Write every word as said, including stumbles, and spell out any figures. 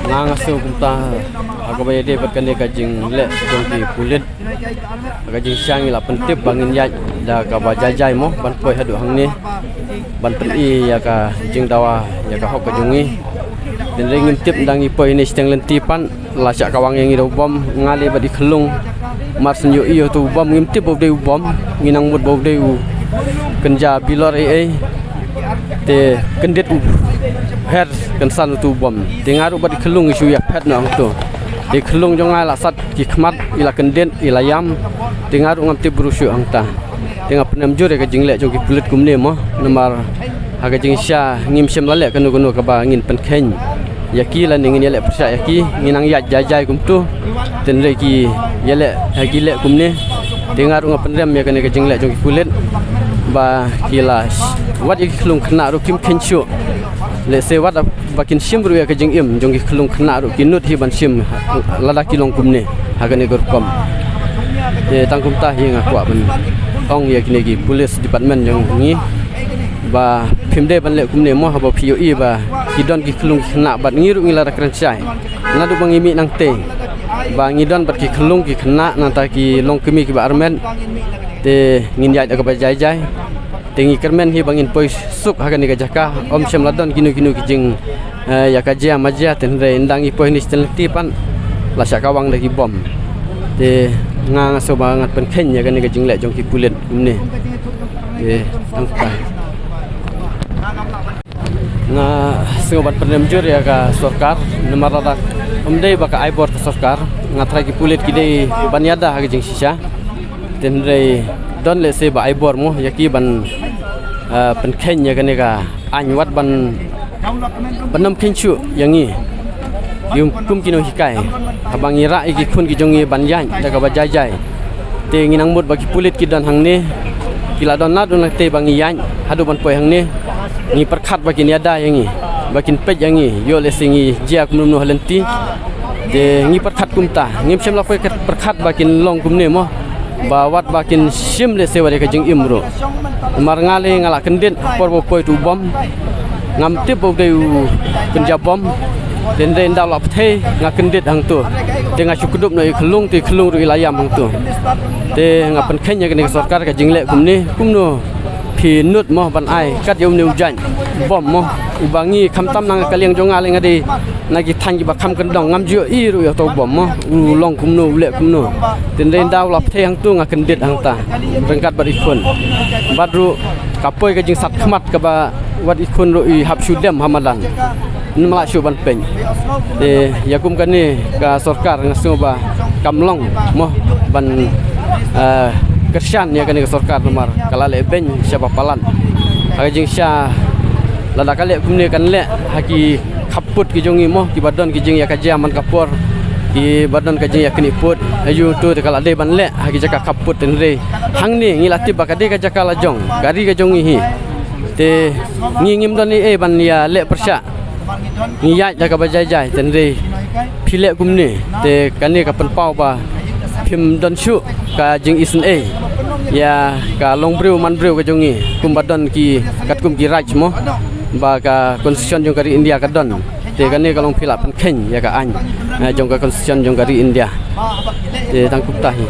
Nga nga sngew kumta ha kaba ïadei bad kane ka jingleh jong ki pulit. Ha ka jingshisha ngi la pyntip ba ngin ïaid da kaba jai jai mo ban poi haduh hangne ban pyni ïa ka jingdawa ïa ka hok ka jong ngi. Hynrei ngim tip, ynda ngi poi ne shiteng lynti pat la shah kawang ïa ngi da u bom. Nga leh bad i khyllung mar shen ïohi ïa uto u bom, ngim tip ba u dei u bom, ngi nang mut ba u dei u kynja bilor ei ei. Te kyndit u her kynsan uto u bom. Te nga ruh bad i khyllung ngi shu ïa phet noh hangto. Te i khyllung jong nga la sat ki khmat, i la kyndit, i la ïam. Te nga ruh ngam tip briew shuh hangta. Te nga pyndem jur ïa ka jingleh jong ki pulit kumne mo, namar ha ka jingshisha ngim shym la leh kano kano kaba ngin pynkheiñ ïa ki lane ngin ïaleh pyrshah ïa ki, ngi nang ïaid jai jai kumto. Hynrei ki ïaleh ha ki leh kumne. Te nga ruh nga pyndem ïa kane ka jingleh jong ki pulit ba ki la sh-, wat ïa ki khyllung khynnah ruh kim kheiñ shuh. Lehse wat ba kin shim ruh ïa ka jingim jong ki khyllung khynnah ruh ki nud hi ban shim lada ki long kumne ha kane ka rukom. Te tang kumta hi nga kwah ban ong ïa kine ki police department jong ngi ba phim dei ban leh kumne mo, haba phi ïohi ba ki don ki khyllung ki khynnah bad ngi ruh ngi la da kren shai. Naduh ba ngi mih nangtei ba ngi don bad ki khyllung ki khynnah nangta ki long kmie kiba armet. Te ngin ïaid da kaba jai jai. Te ngi kyrmen hi ba ngin poi suk ha kane ka jaka, ym shym la don kino kino ki jing, eh, ïa ka jia ma jia, te hynrei ynda ngi poi ne shiteng lynti pat la shah kawang da ki bom. Te nga nga sngew ba ngan pynkheiñ ïa kane ka jingleh jong ki pulit kumne. Te tang kumta. Nga sngew ban pyndem jur ïa ka sorkar, namar lada ym dei ba ka ai bor ka sorkar, nga tharai ki pulit ki dei ban ïada ha ka jingshisha. Te hynrei don lehse ba ai bor mo ïa ki ban, ah, pynkheiñ ïa kane ka aiñ wat ban, ban ym kheiñ shuh ïa ngi. Ïa kum ki nonghikai. Haba ngi rah ïa ki khun ki jong ngi ban ïaid da kaba jai jai. Te ngi nang mut ba ki pulit ki don hangne. Ki la don naduh nangtei ba ngi ïaid haduh ban poi hangne. Ngi pyrkhat ba kin ïada ïa ngi, ba kin peit ïa ngi, ïoh lehse ngi jia kumno kumno ha lynti. Te ngi pyrkhat kumta, ngim shym la pyrkhat ba kin long kumne mo. Ba wat ba kin shim lehse wat ïa ka jingim ruh. Namar nga lei nga la kyndit por ba poi uto u bom. Ngam tip ba u dei u kynja bom. Te hynrei ynda u la pyrthei nga kyndit hangto. Te nga shu kdup noh ïa i khyllung, te i khyllung ruh i la ïam hangto. Te nga pynkheiñ ïa kane ka sorkar ka jingleh kumne, kumno phi nud mo ban ai kat ïa une u jait bom mo, uba ngi khamtam na ka liang jong nga lei nga dei na ki thaiñ kiba kham kyndong, ngam ju ïohi ruh ïa uto u bom mo, u long kumno, u leh kumno. Te hynrei ynda u la pyrthei hangto nga kyndit hangta ryngkat bad i khun. Bad ruh ka poi ka jingsat khmat kaba wat i khun ruh i hap shu dem ha madan. Ngim lah shuh ban peit. Te ïa kum kane ka sorkar nga sngew ba kam long mo ban, eh, kyrshan ïa kane ka sorkar namar ka la leh beiñ shaba palat. Ha ka jingshisha lada ka leh kumne kan leh ha ki khappud ki jong ngi mo, kiba don ki jingïakajia man ka por, kiba don ka jingïakynduh pud. Aïu to te ka la dei ban leh ha ki jaka khappud, te hynrei hangne ngi la tip ba ka dei ka jaka la jong ka ri ka jong ngi hi. Te ngi ngim don ei ei ban ïaleh pyrshah. Ngi ïaid da kaba jai jai, te hynrei phi leh kumne, te kane ka pynpaw ba phim don shuh ka jingisynei ïa ka longbriew manbriew ka jong ngi, kumba don ki katkum ki raij mo, ba ka constitution jong ka ri India ka don. Te kane ka long phi la pynkheiñ ïa ka aiñ, eh, jong ka constitution jong ka ri India. Te tang kumta hi.